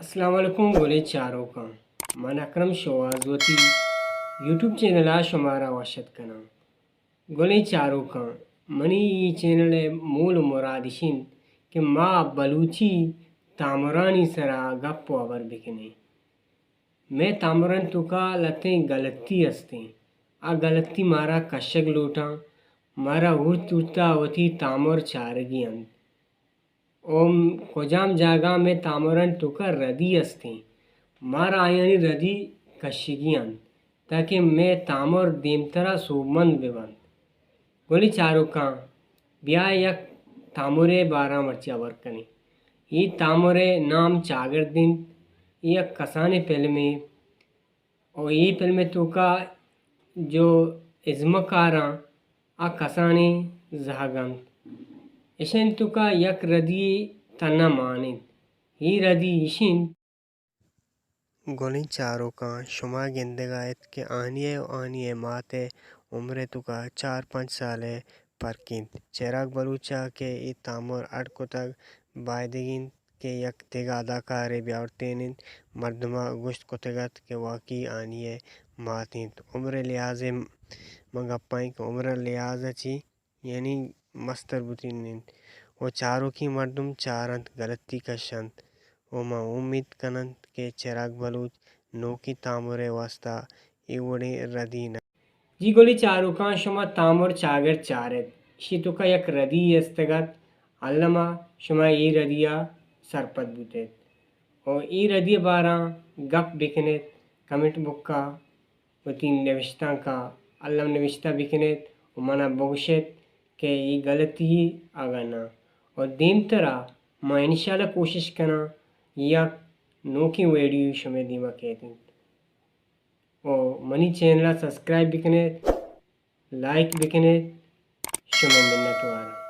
السلام علیکم گلیں چاروکاں، من اکرم شوہاز وتی یوٹیوب چینل ءَ شمارا وش اتک کناں۔ گلیں چاروکاں، منی اے چینل ءِ مول ءُ مراد اش انت کہ ما بلوچی تامرانی سرا گپ ءُ ہبر بکنیں۔ مئے تامرانی توکا لہتیں گلتی استیں، آ گلتی مارا کشگ لوٹاں، مارا ہورت ہورتا وتی تامر چارگی انت۔ ءُ کجام جاگہ مئے تامرانی توکا ردی استیں، مارا آیانی ردی کشگی انت، تاکہ مئے تامر دیمترا سوبمند بہ بنت۔ گلیں چاروکاں، بیا یک تامرے بارا مرچی ہبر کنیں۔ اے تامرے نام چاگرد انت۔ اے یک کسانیں پلمے ءُ اے پلم ءِ توکا جو ازمکاراں آ کسانیں زہگ انت۔ اشانی توکا یک ردی تہنا مان انت۔ اے ردی ایش انت۔ گلیں چاروکاں، شما گندگا ات کہ آنی ءُ آنی ءِ مات ءِ عمر ءِ توکا چار پنچ سال ءِ پرک انت۔ چراگ بلوچ ءَ کہ اے تامر اڈ کتگ، بایدگ انت کہ یک دگہ اداکارے بیاورتین انت، مردماں گوشت کتگ ات کہ واقعی آنی ءِ مات انت۔ عمر ءِ لحاظ ءَ من گپاں کہ عمر ءِ لحاظ ءَ چی یعنی مستر بوتین انت ءُ چاروکیں مردم چار انت، گلتی کش انت ءُ من امیت کناں کہ چراگ بلوچ نوکیں تامر ءِ واستا اے وڑیں ردی نہ جی گلیں چاروکاں، شما تامر چاگرد چارت، اشی توکا یک ردی استگ ات، الما شما اے ردیا سرپد بوتت ءُ اے ردی باراں گپ بکنت، کمنٹ بکا وتی نوشتانکا الم نوشتہ بکنت ءُ منا بگوشت کہ اے گلتی اگاں نہ، ءُ دیمترا ما انشاءاللہ کوشش کناں یک نوکیں ویڈیو شمئے دیما کیت انت۔ ءُ منی چینل ءَ سبسکرائب بکنیت، لائک بکنیت، شمئے منتوار آں۔